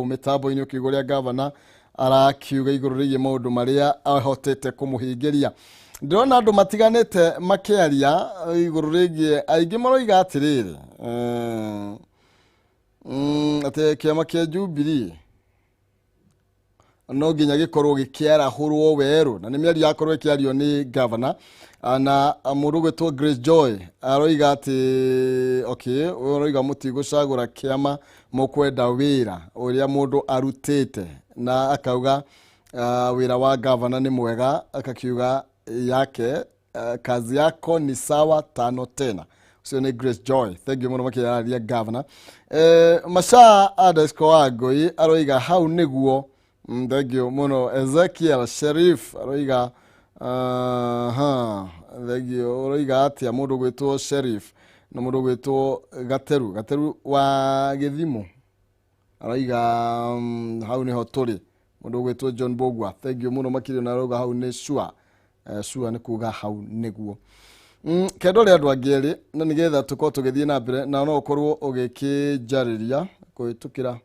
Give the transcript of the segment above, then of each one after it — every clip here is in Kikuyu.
Mĩtambo-inĩ ũkĩigua ũrĩa gavana arakiuga igũrũ rĩgiĩ maũndũ marĩa ahotete kũmũhingĩria. Ndĩrona andũ matiganĩte makĩaria igũrũ rĩgiĩ, aingĩ maroiga atĩrĩrĩ, atĩ kĩama kĩa Jubilee no nginya gĩkorwo gĩkĩarahũrwo werũ, na nĩ mĩario yakorwo ĩkĩario nĩ gavana. Na mũndũ ũgwĩtwo Grace Joy aroiga atĩ okay, ũyũ aroiga mũtigũcagũra kĩama, mũkwenda wĩra ũrĩa mũndũ arutĩte, na akauga wĩra wa gavana nĩ mwega, akakiuga yake kazi yako ni sawa, tano tena. Ũcio nĩ Grace Joy, thank you mũno makĩararia gavana. Maca Adesco wa Ngũi aroiga hau nĩguo. Thank you mũno. Ezekiel Sherif aroiga thank you. Ũroiga atĩa mũndũ gwĩtwo Sherif na mũndũ gwĩtwo Gateru Gateru wa Gĩthimo aroiga hau nĩho tũrĩ. Mũndũ ũgwĩtwo John Bogwa, thank you mũno makĩria, na aroiga hau nĩ sure. Sure nĩ kuga hau nĩguo. Kendo rĩa andũ angĩ erĩ, na nĩgetha tũkorwo tũgĩthiĩ na mbere, na no ũkorwo ũgĩkĩnjarĩria kũhĩtũkĩra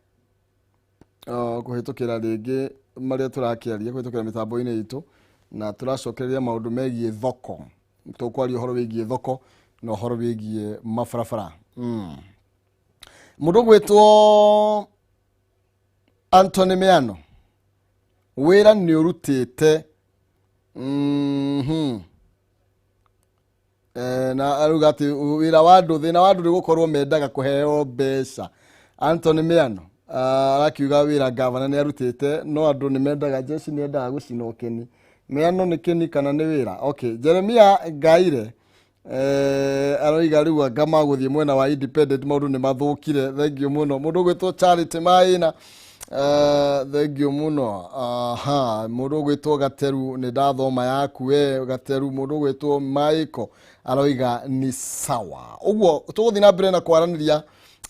rĩngĩ marĩa tũrakĩaria kũhĩtũkĩra mĩtambo-inĩ itũ, na tũracokereria maũndũ megiĩ thoko, tũkwaria ũhoro wĩgiĩ thoko na ũhoro wĩgiĩ mabarabara. Mũndũ ũgwĩtwo Anthony Miano, wĩra nĩ ũrutĩte. Na aruga atĩ wĩra wa andũ, thĩna wa andũ nĩ gũkorwo mendaga kũheo mbeca. Anthony Miano arakiuga wĩra gavana nĩ arutĩte, no andũ nĩ mendaga jeshi, nĩ endaga gũcinwo kĩni. Miano nĩ kĩni kana nĩ wĩra? Okay, Jeremia Ngaire aroiga rĩu anga magũthiĩ mwena wa independent, maũndũ nĩ mathũkire. Thank you mũno. Mũndũ ũgwĩtwo Charity Maina, thank you mũno. Aha, mũndũ ũgwĩtwo Gateru, nĩ ndathoma yaku we Gateru. Mũndũ ũgwĩtwo Maiko aroiga ni sawa. Ũguo tũgũthiĩ na mbere na kwaranĩria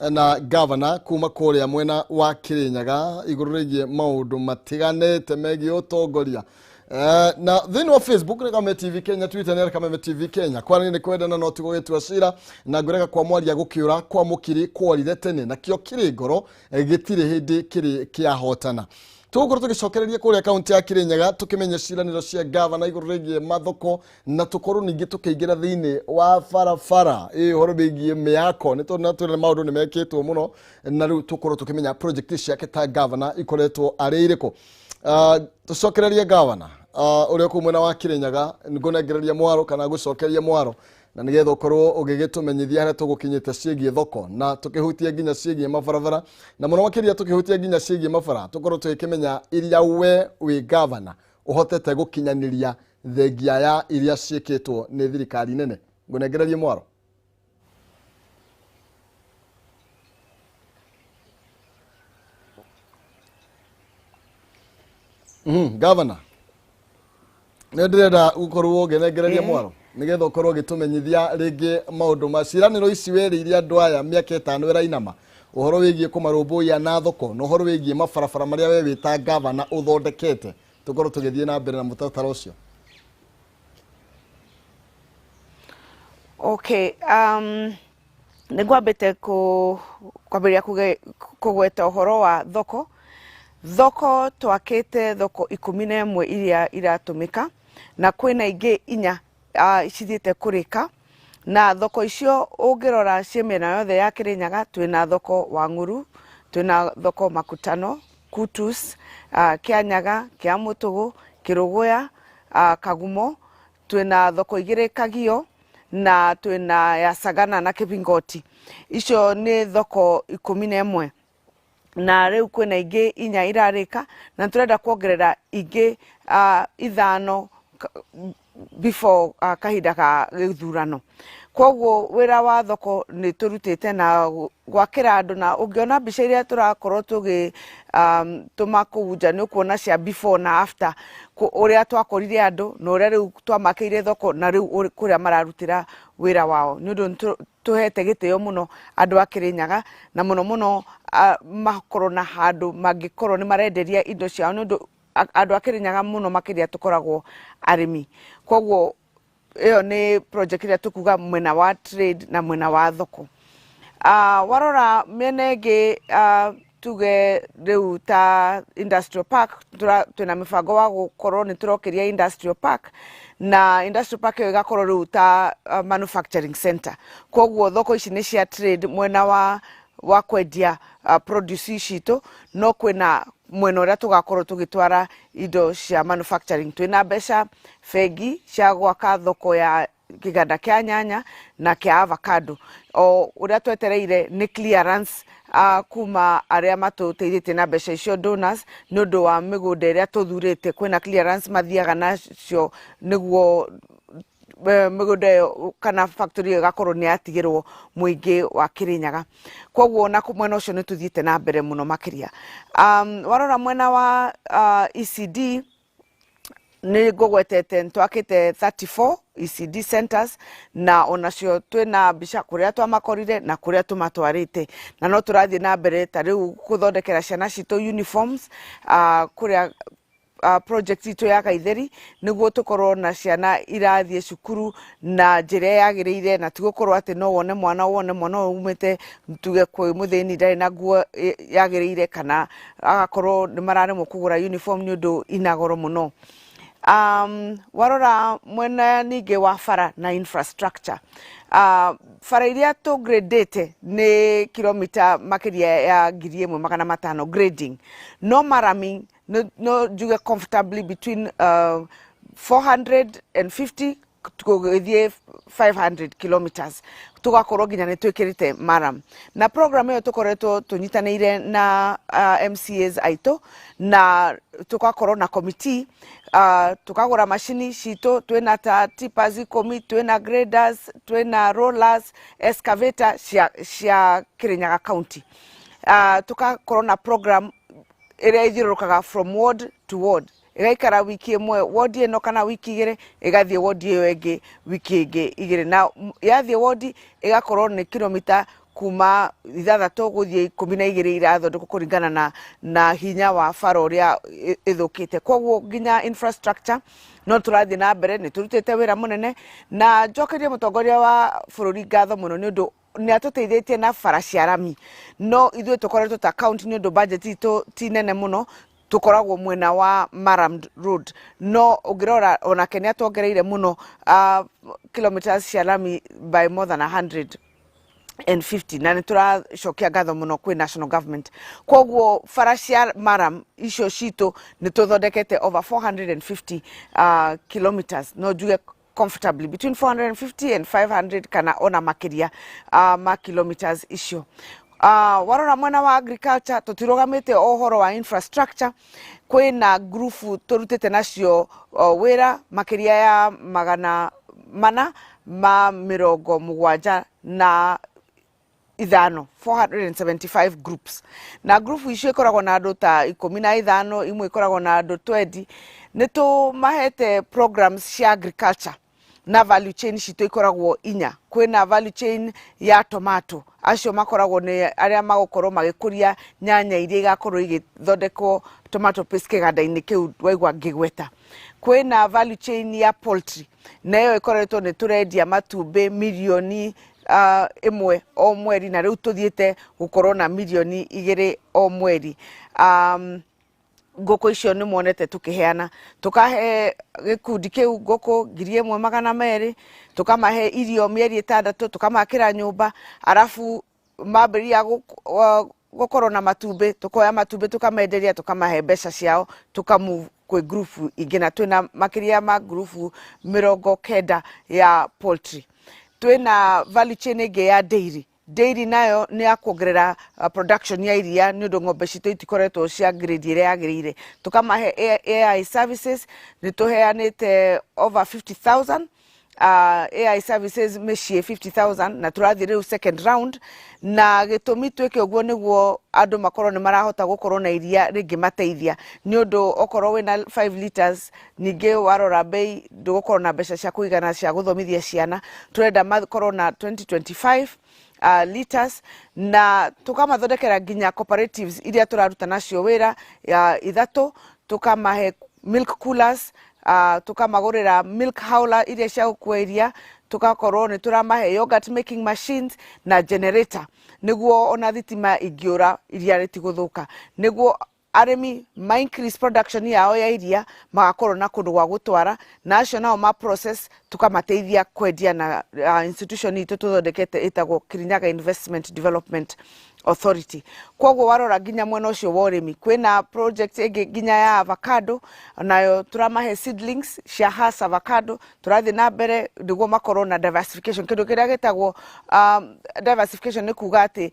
na gavana kuma kũrĩa mwena wa Kirinyaga igũrũ rĩgiĩ maũndũ matiganĩte megiĩ ũtongoria. Na thĩinĩ wa Facebook nĩ Kameme TV Kenya, Twitter nĩ Kameme TV Kenya. Kwaranĩria nĩ kwendana no ti gũgĩtua cira, na ngwĩraga kwa mwaria gũkĩũra kwa mũkiri kworire tene, nakĩo kĩrĩ ngoro gĩtirĩ hĩndĩ kĩrĩ kĩahotana. Tũgũkorwo tũgĩcokereria kũrĩa kaunti ya Kirinyaga, tũkĩmenya ciĩranĩro cia gavana igũrũ rĩgiĩ mathoko, na tũkorwo ningĩ tũkĩingĩra thĩinĩ wa barabara ĩ ũhoro wĩgiĩ mĩako, nĩ tondũ natwĩra maũndũ nĩ mekĩtwo mũno, na rĩu tũkorwo tũkĩmenya project ciake ta gavana ikoretwo arĩ irĩkũ. Tũcokererie gavana ũrĩa kũu mwena wa Kirinyaga, ngũnengereria mwaro kana ngũcokerie mwaro, na nĩgetha ũkorwo ũgĩgĩtũmenyithia harĩa tũgũkinyĩte ciĩgiĩ thoko, na tũkĩhutia nginya ciĩgiĩ mabarabara, na mũno makĩria tũkĩhutia nginya ciĩgiĩ mabara, tũkorwo tũgĩkĩmenya iria we wĩ gavana ũhotete gũkinyanĩria thengia ya iria ciĩkĩtwo nĩ thirikari nene. Ngũnengererie mwaro. Governor, nĩ ndĩrenda gũkorwo ngĩnengereria mwaro nĩgetha ũkorwo ũgĩtũmenyithia rĩngĩ maũndũ ma ciĩranĩro ici werĩire andũ aya mĩaka 5 ĩrainama, ũhoro wĩgiĩ kũmarũmbũiya na thoko, na ũhoro wĩgiĩ mabarabara marĩa we wĩ ta gavana ũthondekete, tũkorwo tũgĩthiĩ na mbere na mũtaratara ũcio. Okay, nĩ ngwambĩte kwambĩrĩria kũgweta ũhoro wa thoko. Thoko twakĩte thoko 11 iria iratũmĩka, na kwĩna ingĩ 4 cithiĩte kũrĩka. Na thoko icio ũngĩrora ciĩ mĩena yothe ya Kĩrĩnyaga, twĩna thoko Wang'uru, twĩna thoko Makutano, Kutus, Kĩanyaga, Kĩamũtũgũ, Kĩrũgũya, Kagumo, twĩna thoko 2 Kagio, na twĩna ya Sagana na Kĩbingoti. Icio nĩ thoko 11, na rĩu kwĩna ingĩ 4 irarĩka, na tũrenda kuongerera ingĩ 5 before kahinda ka gĩthurano. Koguo wĩra wa thoko nĩ tũrutĩte na gwakĩra andũ, na ũngĩona mbica iria tũrakorwo tũgĩ tũma kũu nja, nĩ ũkuona cia before na after, ũrĩa twakorire andũ na ũrĩa rĩu twamakĩire thoko, na rĩu kũrĩa mararutĩra wĩra wao, nĩ ũndũ nĩ tũhete gĩtĩo mũno andũ a Kĩrĩnyaga, na mũno mũno makorwo na handũ mangĩkorwo nĩ marenderia indo ciao, nĩ ũndũ andũ a Kĩrĩnyaga mũno makĩria tũkoragwo arĩmi. Koguo ĩyo nĩ project ĩrĩa tũkuga mwena wa trade na mwena wa thoko. Warora mĩena ĩngĩ, Tuge rĩu ta industrial park, twĩna mĩbango wa gũkorwo nĩ tũrokĩria industrial park, na industrial park ĩyo ĩgakorwo rĩu ta manufacturing center. Koguo thoko ici nĩ cia trade mwena wa kwendia produce citũ, no kwĩna mwena ũrĩa tũgakorwo tũgĩtwara indo cia manufacturing. Twĩna mbeca bengi cia gwaka thoko ya kĩganda kĩa nyanya na kĩa avocado. O ũrĩa twetereire nĩ clearance kuma arĩa matũteithĩtie na mbeca icio, donors, nĩ ũndũ wa mĩgũnda ĩrĩa tũthurĩte. Kwĩna clearance mathiaga nacio nĩguo mĩgũnda ĩyo kana factory ĩyo ĩgakorwo nĩ yatigĩrwo mũingĩ wa Kĩrĩnyaga. Koguo na mwena ũcio nĩ tũthiĩte na mbere mũno makĩria. Warora mwena wa ECD, nĩ ngũgwetete twakĩte 34 ECD centers, na onacio twĩna mbica kũrĩa twamakorire na kũrĩa tũmatwarĩte, na no tũrathiĩ na mbere ta rĩu gũthondekera ciana citũ uniforms kũrĩa project itũ ya Gaitheri, nĩguo tũkorwo na ciana irathiĩ cukuru na njĩra yagĩrĩire, na ti gũkorwo atĩ no wone mwana ũyũ umĩte tuge kwĩ mũthĩni ndarĩ na nguo yagĩrĩire, kana agakorwo nĩ mararemwo kũgũra uniform nĩ ũndũ ina goro mũno. Warora mwena ningĩ wa bara na infrastructure, bara iria tũgradĩte nĩ kilomita makĩria ya 1500 grading, no murraming no njuge comfortably between 450 gũgĩthiĩ 500 kilometers tugakorwo nginya nĩ twĩkĩrĩte murram. Na program ĩyo tũkoretwo tũnyitanĩire na MCAs aitũ, na tũgakorwo na committee, tukagũra macini citũ. Twĩna ta tippers 10, twĩna graders, twĩna rollers, excavator cia Kirinyaga County. Tugakorwo na program ĩrĩa ĩthiũrũrũkaga from ward to ward, ĩgaikara wiki ĩmwe wodi ĩno kana wiki 2, ĩgathiĩ wodi ĩyo ĩngĩ wiki ĩngĩ 2, na yathiĩ wodi ĩgakorwo nĩ kilomita kuma 6 gũthiĩ 12 irathondekwo kũringana na hinya wa bara ũrĩa ĩthũkĩte. Koguo nginya infrastructure no tũrathiĩ na mbere, nĩ tũrutĩte wĩra mũnene, na njokerie mũtongoria wa bũrũri ngatho mũno nĩ ũndũ nĩ atũteithĩtie na bara cia rami. No ithuĩ tũkoretwo ta county, nĩ ũndũ budget itũ ti nene mũno, tũkoragwo mwena wa murram road, no ũngĩrora onake nĩ atuongereire mũno kilometers cia rami by more than 150, na nĩ tũracokia ngatho mũno kwĩ national government. Koguo bara cia murram icio citũ nĩ tũthondekete over 450 kilometers, no njuge comfortably between 450 and 500 kana ona makĩria ma kilometers icio. Warora mwena wa agriculture, tũtirũgamĩte o ũhoro wa infrastructure. Kwĩna ngurubu tũrutĩte nacio wĩra makĩria ya 475, 475 groups, na group icio ikoragwo na andũ ta 15, imwe ikoragwo na andũ 20. Nĩ tũmahete programs cia agriculture na value chain citũ ikoragwo inya. Kwĩna value chain ya tomato, acio makoragwo nĩ arĩa magũkorwo magĩkũria nyanya iria igakorwo igĩthondekwo tomato paste kĩganda-inĩ kĩu waigua ngĩgweta. Kwĩna value chain ya poultry, na ĩyo ĩkoretwo nĩ tũrendia matumbĩ mirioni 1 o mweri, na rĩu tũthiĩte gũkorwo na mirioni 2 o mweri. Ngũkũ icio nĩ muonete tũkĩheana, tũkahe gĩkundi kĩu ngũkũ 1200, tũkamahe irio mĩeri 6, tũkamakĩra nyũmba, arabu mambĩrĩria gũkorwo na matumbĩ, tũkoya matumbĩ tũkamenderia, tũkamahe mbeca ciao, tũkamove kwĩ ngurubu ingĩ, na twĩna makĩria ma ngurubu 90 ya poultry. Twĩna value chain ĩngĩ ya dairy. Dairy nayo nĩ ya kuongerera production ya iria, nĩ ũndũ ng'ombe citũ itikoretwo cia grade ĩrĩa yagĩrĩire. Tũkamahe AI services. Nĩ tũheanĩte over 50,000 AI services mĩciĩ 50,000, na tũrathiĩ rĩu second round. Na gĩtũmi twĩke ũguo nĩguo andũ makorwo nĩ marahota gũkorwo na iria rĩngĩmateithia, nĩ ũndũ okorwo wĩna 5 liters, ningĩ warora bei ndũgũkorwo na mbeca cia kũigana cia gũthomithia ciana. Tũrenda makorwo na 2025 liters, na tũkamathondekera nginya cooperatives iria tũraruta nacio wĩra ya ithatũ, tũkamahe milk coolers. Tukamagũrĩra milk howler iria cia gũkua iria, tugakorwo nĩ tũramahe yogurt making machines na generator, nĩguo ona thitima ingĩũra iria rĩtigũthũka, nĩguo arĩmi ma increase production yao ya iria, magakorwo na kũndũ gwa gũtwara, na acio nao ma process tukamateithia kwendia na institution itũ tũthondekete ĩtagwo Kirinyaga Investment Development Authority. Koguo warora nginya mwena ũcio wa ũrĩmi, kwĩna project ĩngĩ nginya ya avocado, nayo tũramahe seedlings cia Hass avocado. Tũrathiĩ na mbere nĩguo makorwo na diversification. Kĩndũ kĩrĩa gĩtagwo diversification nĩ kuga atĩ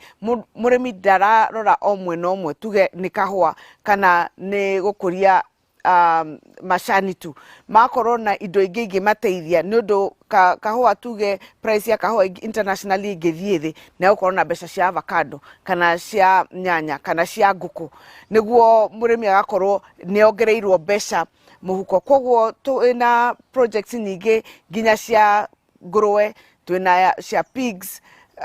mũrĩmi ndararora o mwena ũmwe, tuge nĩ kahũa kana nĩ gũkũria macani tu, makorwo na indo ingĩ ingĩmateithia, nĩ ũndũ kahũa, tuge price ya kahũa internationally ĩngĩthiĩ thĩ, nĩ egũkorwo na mbeca cia avocado kana cia nyanya kana cia ngũkũ, nĩguo mũrĩmi agakorwo nĩ ongereirwo mbeca mũhuko. Koguo twĩna projects nyingĩ nginya cia ngũrwe, twĩna cia pigs,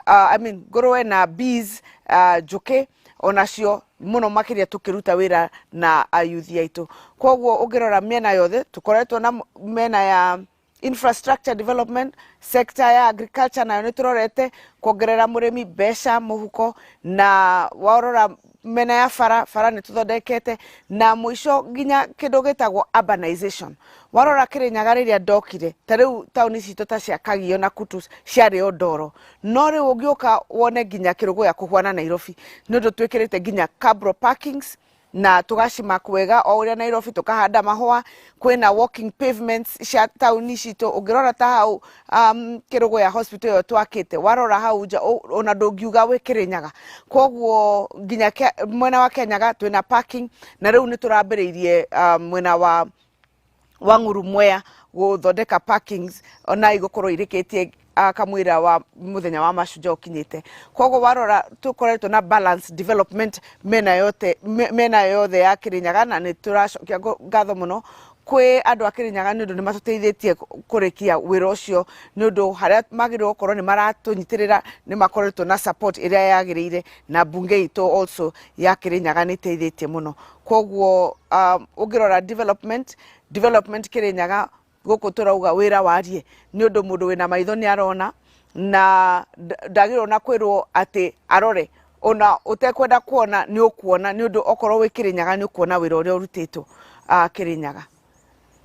I mean ngũrwe na bees, njũkĩ onacio mũno makĩria, tũkĩruta wĩra na ayuthi aitũ. Koguo ũngĩrora mĩena yothe, tũkoretwo na mĩena ya infrastructure development, sector ya agriculture nayo nĩ tũrorete kuongerera mũrĩmi mbeca mũhuko, na warora mĩena ya bara, bara nĩ tũthondekete, na mũico nginya kĩndũ gĩtagwo urbanization. Warora Kĩrĩnyaga rĩrĩa ndokire, ta rĩu taũni citũ ta cia Kagio na Kutus ciarĩ o ndoro, no rĩu ũngĩũka wone nginya Kĩrũgũya kũhuana Nairobi, nĩ ũndũ twĩkĩrĩte nginya cabro parkings na tũgacimak wega o ũrĩa Nairobi, tũkahanda mahũa, kwĩna walking pavements cia taũni citũ. Ũngĩrora ta hau Kĩrũgũya hospital ĩyo twakĩte, warora hau nja ona ndũngiuga wĩ Kĩrĩnyaga. Koguo nginya mwena wa Kĩanyaga twĩna parking, na rĩu nĩ tũrambĩrĩirie mwena wa Ng'uru Mwea gũthondeka parkings, ona igũkorwo irĩkĩtie kamũira wa mũthenya wa mashujaa ũkinyĩte. Koguo warora tũkoretwo na balance development mĩena yote, mĩena yothe ya Kĩrĩnyaga, na nĩ tũracokia ngatho mũno kwĩ andũ a Kĩrĩnyaga, nĩ ũndũ nĩ matũteithĩtie kũrĩkia wĩra ũcio, nĩ ũndũ harĩa magĩrĩirwo gũkorwo nĩ maratũnyitĩrĩra, nĩ makoretwo na support ĩrĩa yagĩrĩire, na mbunge itũ also ya Kĩrĩnyaga nĩ ĩteithĩtie mũno. Koguo ũngĩrora development Kĩrĩnyaga gũkũ, tũrauga wĩra warie, nĩ ũndũ mũndũ wĩna maitho nĩ arona, na ndagĩrĩirwo na kwĩrwo atĩ arore, ona ũtekwenda kuona nĩ ũkuona, nĩ ũndũ okorwo wĩ Kĩrĩnyaga nĩ ũkuona wĩra ũrĩa ũrutĩtwo Kĩrĩnyaga.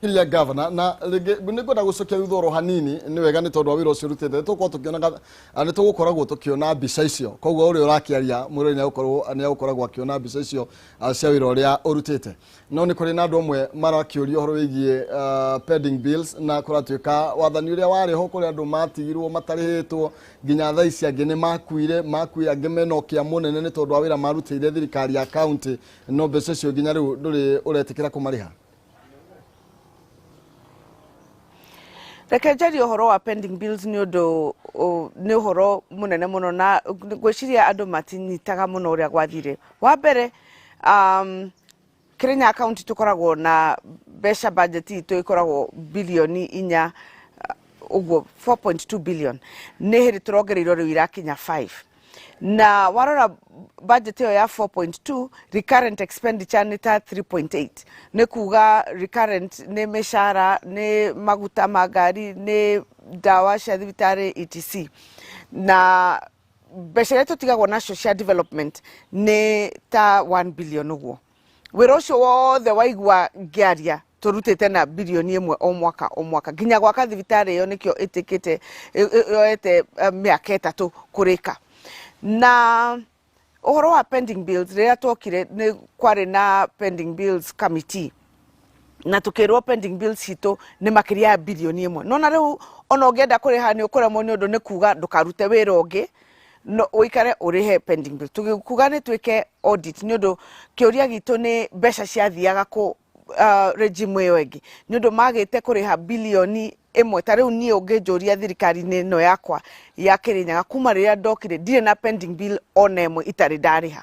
Kiria gavana, na rĩngĩ nĩ ngwenda gũcokia thutha oro hanini. Nĩ wega nĩ tondũ wa wĩra ũcio ũrutĩte, nĩ tũgũkorwo tũkĩonaga, nĩ tũgũkoragwo tũkĩona mbica icio. Koguo ũrĩa ũrakĩaria, mwĩrori nĩ egũkoragwo akĩona mbica icio cia wĩra ũrĩa ũrutĩte. No nĩ kũrĩ na andũ amwe marakĩũria ũhoro wĩgiĩ pending bills, na kũratuĩka wathani ũrĩa warĩ ho kũrĩ andũ matigirwo matarĩhĩtwo nginya thaa ici, angĩ nĩ makuire, makuire, angĩ mena ũkĩa mũnene nĩ tondũ wa wĩra marutĩire thirikari ya county, no mbeca icio nginya rĩu ndũrĩ ũretĩkĩra kũmarĩha. Reke njarie ũhoro wa pending bills, nĩ ũndũ nĩ ũhoro mũnene mũno, na ngwĩciria andũ matinyitaga mũno ũrĩa gwathire. Wa mbere, Kĩrĩnyaga county tũkoragwo na mbeca, budget itũ ĩkoragwo bilioni 4 ũguo, 4.2 billion. Nĩ hĩndĩ tũrongereirwo, rĩu irakinya 5. Na warora budget ĩyo ya 4.2, recurrent expenditure nĩ ta 3.8. Nĩ kuga recurrent nĩ mĩcara, nĩ maguta ma ngari, nĩ ndawa cia thibitarĩ, etc. Na mbeca iria tũtigagwo nacio cia development nĩ ta 1 billion ũguo. Wĩra ũcio wothe waigua ngĩaria tũrutĩte na bilioni 1 o mwaka o mwaka, nginya gwaka thibitarĩ ĩyo, nĩkĩo ĩtĩkĩte yoete mĩaka 3 kũrĩka. Na ũhoro wa pending bills, rĩrĩa twokire nĩ kwarĩ na pending bills committee, na tukĩrwo pending bills citũ nĩ makĩria ya bilioni 1. No na rĩu ona ũngĩenda kũrĩha nĩ ũkũremwo, nĩ ũndũ nĩ kuga ndũkarute wĩra ũngĩ, no ũikare ũrĩhe pending bill. Tũgĩkuga nĩ twĩke audit, nĩ ũndũ kĩũria gitũ nĩ mbeca ciathiaga kũ regime ĩyo ĩngĩ, nĩ ũndũ magĩte kũrĩha bilioni 1. Ta rĩu niĩ ũngĩnjũria, thirikari-inĩ ĩno yakwa ya Kĩrĩnyaga, kuma rĩrĩa ndokire ndirĩ na pending bill ona ĩmwe itarĩ ndarĩha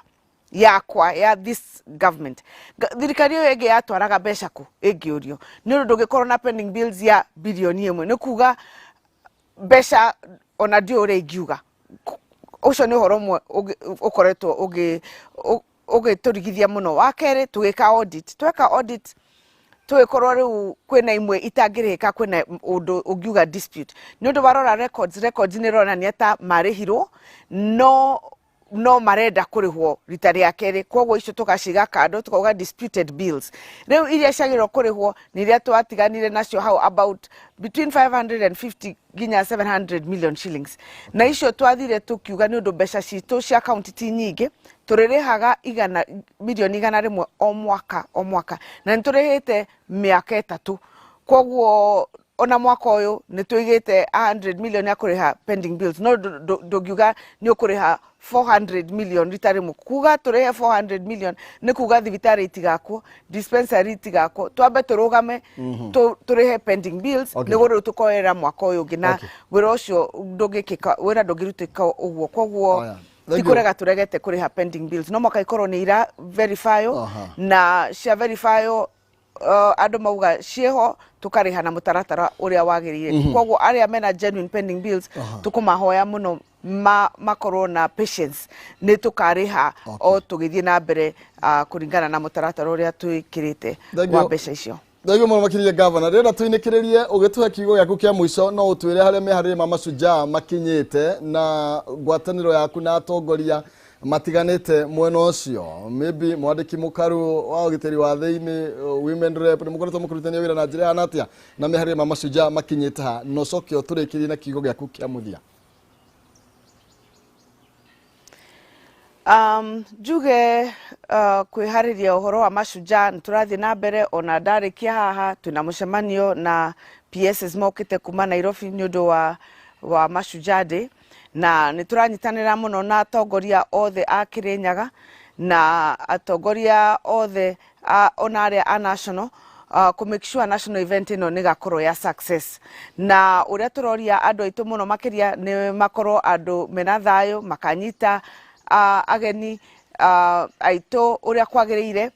yakwa ya this government. Thirikari ĩyo ĩngĩ yatwaraga mbeca kũ ĩngĩũrio? Nĩ ũndũ ndũngĩkorwo na pending bills ya bilioni 1, nĩ kuga mbeca ona ndiũĩ ũrĩa ingiuga. Ũcio nĩ ũhoro ũmwe ũkoretwo ũgĩtũrigithia mũno. Wa kerĩ, tũgĩka audit, tweka audit Tũgĩkorwo rĩu kwĩna imwe itangĩrĩhĩka, kwĩna ũndũ ũngiuga dispute, nĩ ũndũ warora records nĩ ĩronania ta marĩhirwo, no marenda kũrĩhwo rita rĩa kerĩ. Koguo icio tũgaciga kando, tukauga disputed bills. Rĩu iria ciagĩrĩirwo kũrĩhwo nĩ iria twatiganire nacio hau about between 550 nginya 700 million shillings, na icio twathire tũkiuga nĩ ũndũ mbeca citũ cia kaunti ti nyingĩ, tũrĩrĩhaga 100 milioni 100 o mwaka o mwaka, na nĩ tũrĩhĩte mĩaka 3. Koguo ona mwaka ũyũ nĩ tũigĩte 100 million ya kũrĩha pending bills, no ndũngiuga nĩ ũkũrĩha 400 million rita rĩmwe. Kuga tũrĩhe 400 million nĩ kuga thibitarĩ itigakwo, dispensary itigakwo. Twambe tũrũgame, tũrĩhe pending bills, nĩguo rĩu tũkoerera mwaka ũyũ ũngĩ na wĩra ũcio ndũngĩkĩka, wĩra ndũngĩrutĩka ũguo. Koguo Aya. Thank ti you. kũrega tũregete kũrĩha pending bills, no mwaka ikorwo nĩ ira verify na cia verify, andũ mauga ciĩho, tũkarĩha na mũtaratara ũrĩa wagĩrĩire. Koguo arĩa mena genuine pending bills, tũkũmahoya mũno makorwo na patience, nĩ tũkarĩha o tũgĩthiĩ na mbere kũringana na mũtaratara ũrĩa twĩkĩrĩte Thank wa you. mbeca icio. Thengiũ mũno makĩria, gavana. Ndĩrenda tũinĩkĩrĩrie ũgĩtũhe kiugo gĩaku kĩa mũico, no ũtwĩre harĩa meharĩria ma Mashujaa makinyĩte na ngwatanĩro yaku na atongoria matiganĩte mwena ũcio, maybe mwandĩki mũkaru wa ũgitĩri wa thĩinĩ, women rep, nĩ mũkoretwo mũkĩrutithania wĩra na njĩra ĩhana atĩa, na meharĩria ma Mashujaa makinyĩte ha, na ũcoke ũtũrĩkĩrie na kiugo gĩaku kĩa mũthia. Njuge kwĩharĩria ũhoro wa Mashujaa nĩ tũrathiĩ na mbere. Ona ndarĩkia haha twĩna mũcemanio na PSs mokĩte kuma Nairobi nĩ ũndũ wa Mashujaa Day, na nĩ tũranyitanĩra mũno na atongoria othe a Kĩrĩnyaga na atongoria othe ona arĩa a national, kũ make sure national event ĩno nĩ gakorwo ya success. Na ũrĩa tũroria andũ aitũ mũno makĩria nĩ makorwo andũ mena thayũ, makanyita ageni aitũ ũrĩa kwagĩrĩire,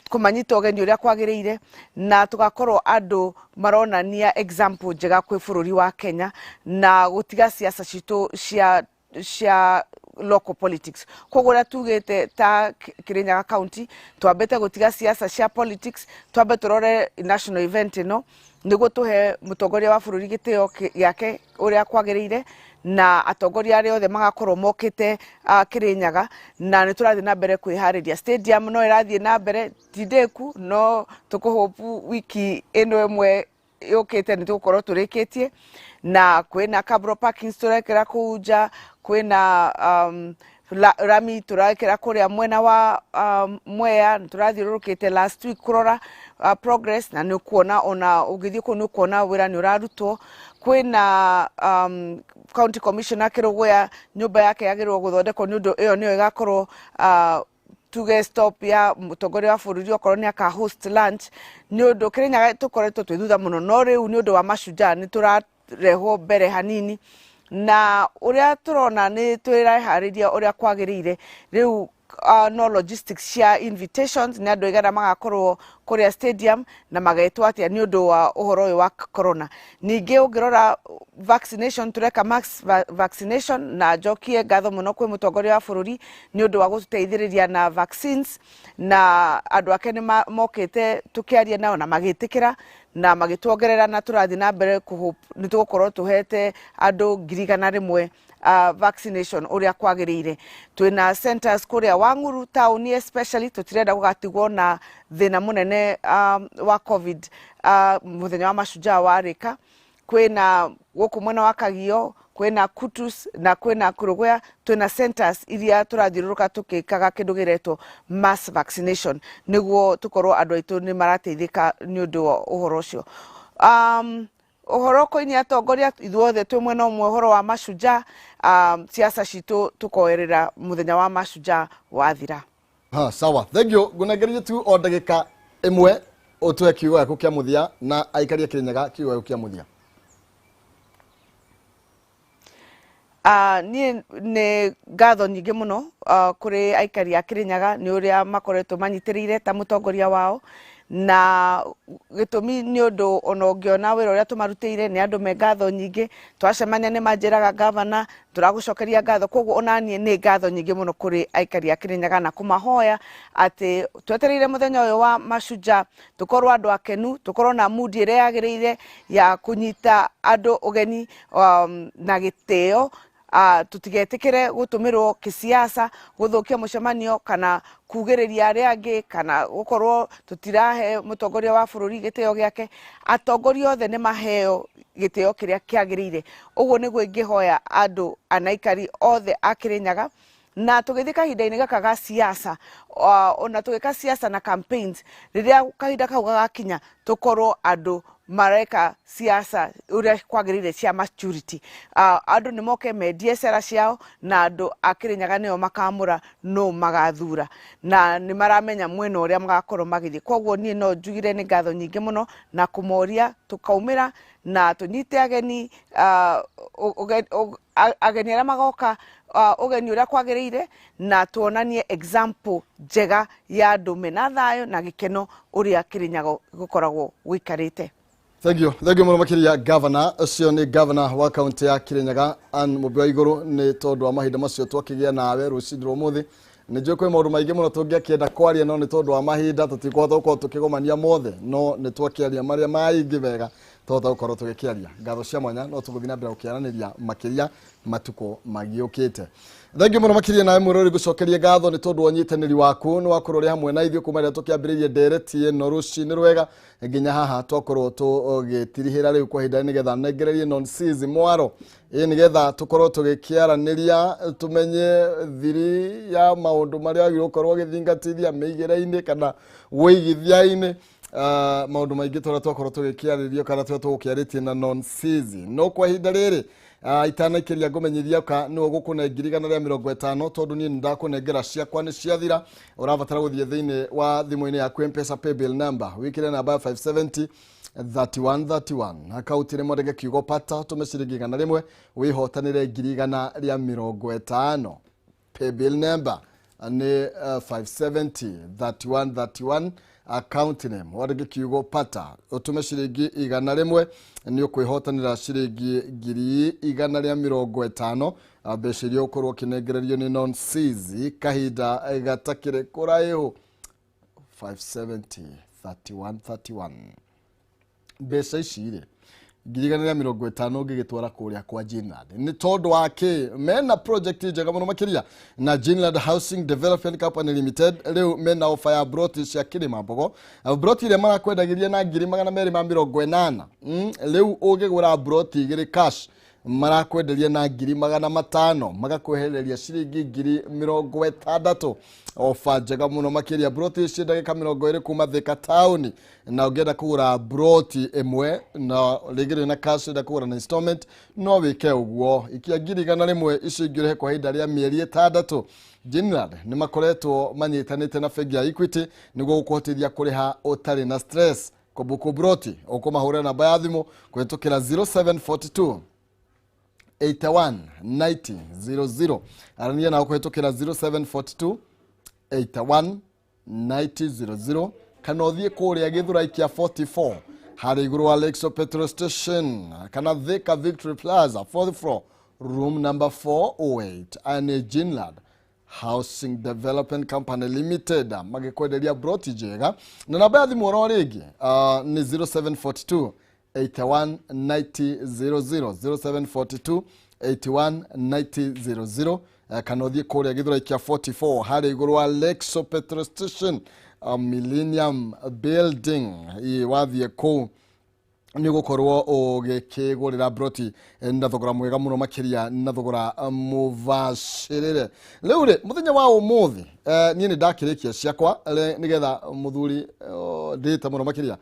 kũmanyita ũgeni ũrĩa kwagĩrĩire, na tũgakorwo andũ maronania example njega kwĩ bũrũri wa Kenya, na gũtiga siasa citũ cia local politics. Koguo ũrĩa tugĩte ta Kirinyaga County, twambĩte gũtiga siasa cia politics, twambe tũrore national event ĩno nĩguo tũhe mũtongoria wa bũrũri gĩtĩo gĩake ũrĩa kwagĩrĩire, na atongoria arĩa othe magakorwo mokĩte Kirinyaga. Na nĩ tũrathiĩ na mbere kwĩharĩria, stadium no ĩrathiĩ na mbere, ti ndĩku, no tũkũhopu wiki ĩno ĩmwe yũkĩte nĩ tũgũkorwo tũrĩkĩtie. Na kwĩna cabro parkings tũrekĩra kũu nja, kwĩna rami tũrekĩra kũrĩa mwena wa Mwea. Nĩ tũrathiũrũrũkĩte last week kũrora progress, na nĩ ũkuona ona ũngĩthiĩ kũu nĩ ũkuona wĩra nĩ ũrarutwo. Kwĩna county commissioner Kĩrũgũya, nyũmba yake yagĩrĩirwo gũthondekwo nĩ ũndũ ĩyo nĩyo ĩgakorwo tuge stop ya mũtongoria wa bũrũri okorwo nĩ aka host lunch, nĩ ũndũ Kĩrĩnyaga tũkoretwo twĩ thutha mũno, no rĩu nĩ ũndũ wa Mashujaa nĩ tũrarehwo mbere hanini, na ũrĩa tũrona nĩ twĩreharĩria ũrĩa kwagĩrĩire. Rĩu no logistics cia invitations, nĩ andũ aigana magakorwo kũrĩa stadium na magetwo atĩa nĩ ũndũ wa ũhoro ũyũ wa corona. Ningĩ ũngĩrora vaccination, tũreka mass vaccination, na njokie ngatho mũno kwĩ mũtongoria wa bũrũri nĩ ũndũ wa gũtũteithĩrĩria na vaccines, na andũ ake nĩ mokĩte tũkĩaria nao na magĩtĩkĩra na magĩtuongerera, na tũrathiĩ na mbere nĩ tũgũkorwo tũhete andũ 100,000 vaccination ũrĩa kwagĩrĩire. Twĩna centers kũrĩa Wang'uru taũni especially, tũtirenda gũgatigwo na thĩna mũnene wa COVID mũthenya wa Mashujaa warĩka. Kwĩna gũkũ mwena wa Kagio, kwĩna Kutus na kwĩna Kũrũgũya, twĩna centers iria tũrathiũrũrũka tũgĩkaga kĩndũ gĩretwo mass vaccination, nĩguo tũkorwo andũ aitũ nĩ marateithĩka nĩ ũndũ wa ũhoro ũcio. Ũhoro ũkoiniĩ atongoria, ithuothe twĩ mwena ũmwe ũhoro wa Mashujaa. Siasa citũ tũkoerera mũthenya wa Mashujaa wathira. Ha, sawa, thank you. Ngũnengererie tu o ndagĩka ĩmwe ũtũhe kiugo gĩaku kĩa mũthia na aikaria Kĩrĩnyaga kiugo gĩaku kĩa mũthia. Niĩ nĩ ngatho nyingĩ mũno kũrĩ aikari a Kĩrĩnyaga nĩ ũrĩa makoretwo manyitĩrĩire ta mũtongoria wao. Na gĩtũmi nĩ ũndũ ona ũngĩona wĩra ũrĩa tũmarutĩire nĩ andũ me ngatho nyingĩ. Twacemania nĩ manjĩraga, "Gavana, tũragũcokeria ngatho." Koguo ona niĩ nĩ ngatho nyingĩ mũno kũrĩ aikari a Kĩrĩnyaga, na kũmahoya atĩ twetereire mũthenya ũyũ wa Mashujaa tũkorwo andũ akenu, tũkorwo na mood ĩrĩa yagĩrĩire ya kũnyita andũ ũgeni na gĩtĩo. Tũtigetĩkĩre gũtũmĩrwo kĩsiasa gũthũkia mũcemanio kana kugĩrĩria arĩa angĩ kana gũkorwo tũtirahe mũtongoria wa bũrũri gĩtĩo gĩake. Atongoria othe nĩ maheo gĩtĩo kĩrĩa kĩagĩrĩire. Ũguo nĩguo ingĩhoya andũ anaikari othe a Kĩrĩnyaga. Na tũgĩthiĩ kahinda-inĩ gaka ga siasa, ona tũgĩka siasa na campaigns, rĩrĩa kahinda kau gagakinya tũkorwo andũ mareka siasa ũrĩa kwagĩrĩire cia maturity. Andũ nĩ moke mendie cera ciao, na andũ a Kĩrĩnyaga nĩo makamũra no magathura, na nĩ maramenya mwena ũrĩa magakorwo magĩthiĩ. Koguo niĩ no njugire nĩ ngatho nyingĩ mũno na kũmoria tũkaumĩra na tũnyite ageni, ageni arĩa magoka, ũgeni ũrĩa kwagĩrĩire, na tuonanie example njega ya andũ mena thayũ na gĩkeno ũrĩa Kĩrĩnyaga gũkoragwo gũikarĩte. Thank you, thank you mũno makĩria, governor. Ũcio nĩ governor wa kaunti ya Kirinyaga, Ann Mũmbi wa Igũrũ. Nĩ tondũ wa mahinda macio twakĩgĩa nawe rũcinĩ rwa ũmũthĩ, nĩ njũĩ kwĩ maũndũ maingĩ mũno tũngĩakĩenda kwaria, no nĩ tondũ wa mahinda tũtikũhota gũkorwo tũkĩgomania mothe, no nĩ twakĩaria marĩa maingĩ wega tũhota gũkorwo tũgĩkĩaria. Ngatho cia mwanya, no tũgũthiĩ na mbere gũkĩaranĩria makĩria matukũ magĩũkĩte. Thank you mũno makĩria. Nawe mwĩrori, ngũcokerie ngatho nĩ tondũ wa ũnyitanĩri waku, nĩ wakorwo ũrĩ hamwe na ithuĩ kuma rĩrĩa tũkĩambĩrĩirie ndereti ĩno rũcinĩ rwega nginya haha twakorwo tũgĩtirihĩra rĩu kwa ihinda, nĩgetha nengererie Nonsizi mwaro ĩ, nĩgetha tũkorwo tũgĩkĩaranĩria, tũmenye thiri ya maũndũ marĩa wagĩrĩirwo gũkorwo ũgĩthingatithia mĩigĩre-inĩ kana wĩigithia-inĩ. Maũndũ maingĩ tũrĩa twakorwo tũgĩkĩarĩrio kana tũrĩa tũgũkĩarĩtie na Nonsizi. No kwa ihinda rĩrĩ, itanaikĩria ngũmenyithia ka nĩwe gũkũne 150,000, tondũ niĩ nĩndakũnengera ciakwa nĩ ciathira. Ũrabatara gũthiĩ thĩinĩ wa thimũ-inĩ yaku M-Pesa paybill number, wĩkĩre namba ya 570 3131, akaunti nĩ mwandĩke kiugo "pata", tũme ciringi 100, wĩhotanĩre 150,000. Paybill number nĩ 570 3131, account name wandĩke kiugo "pata", ũtũme ciringi 100, nĩ ũkwĩhotanĩra ciringi 150,000, mbeca iria ũkorwo ũkĩnengererio nĩ Nonsizi kahinda gatakĩrĩ kũraihu. 570 3131. Mbeca ici rĩ, 150,000, ũngĩgĩtwara kũrĩa kwa Jinland nĩ tondũ wa kĩ mena project njega mũno makĩria na Jinland Housing Development Company Limited. Rĩu mena ofa ya broti cia Kĩrĩma Mbogo, broti ĩrĩa marakwendagĩria na 280,000. Rĩu ũngĩgũra broti igĩrĩ cash, marakwenderia na 500,000, magakwehereria ciringi 60,000. Ofa njega mũno makĩria. Broti ici ndagĩka 20 kuma Thika taũni, na ũngĩenda kũgũra broti ĩmwe na rĩngĩ ndũrĩ na cash, ũrenda kũgũra na installment, no wĩke ũguo, ikia 100,000, icio ingĩ ũrĩhe kwa ihinda rĩa mĩeri 6. Jinland nĩ makoretwo manyitanĩte na bengi ya Equity nĩguo gũkũhotithia kũrĩha ũtarĩ na stress. Kũbuku broti, ũkũmahũrĩra namba ya thimũ kũhĩtũkĩra 0742 81 90 00. Arania nao kũhĩtũkĩra 0742 81 90 00, kana ũthiĩ kũrĩa Gĩthũrai kĩa 44 harĩa igũrũ wa Lakeshore petrol station, kana Thika Victory Plaza, fourth floor, room number 408. Aya nĩ Jinland Housing Development Company Limited magĩkwenderia broti njega, na namba ya thimũ oro rĩngĩ nĩ 0742 81 90 00, 0742 81 90 00, kana ũthiĩ kũrĩa Gĩthũrai kĩa 44 harĩa igũrũ wa Lakeshore petrol station, Millennium Building. Ĩ, wathiĩ kũu nĩ ũgũkorwo ũgĩkĩgũrĩra broti na thogora mwega mũno makĩria, na thogora mũbacĩrĩre. Rĩu rĩ, mũthenya wa ũmũthĩ, niĩ nĩ ndakĩrĩkia ciakwa nĩgetha mũthuri ndĩte mũno makĩria,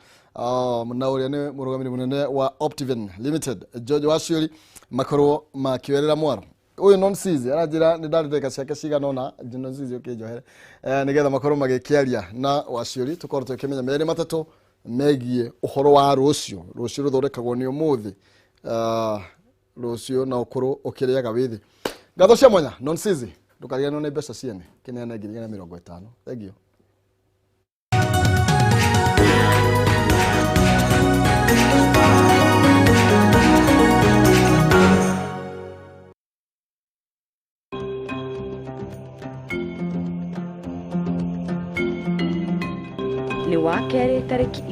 na ũrĩa nĩ mũrũgamĩrĩri mũnene wa Optiven Limited, George Waciũri, makorwo makĩoerera mwaro ũyũ Nonsizi. Aranjĩra nĩ ndarĩ ndagĩka ciake cigana ũna. Nonsizi, ũkĩnjohere, nĩgetha makorwo magĩkĩaria na Waciũri, tũkorwo tũkĩmenya merĩ matatũ megiĩ ũhoro wa rũciũ. Rũciũ rũthondekagwo nĩ ũmũthĩ. Rũciũ na ũkũrũ ũkĩrĩaga wĩthĩ. Ngatho cia mwanya. Nonsizi, ndũkariganĩrwo nĩ mbeca ciene, kĩneane 150,000. Thank you. Tarĩki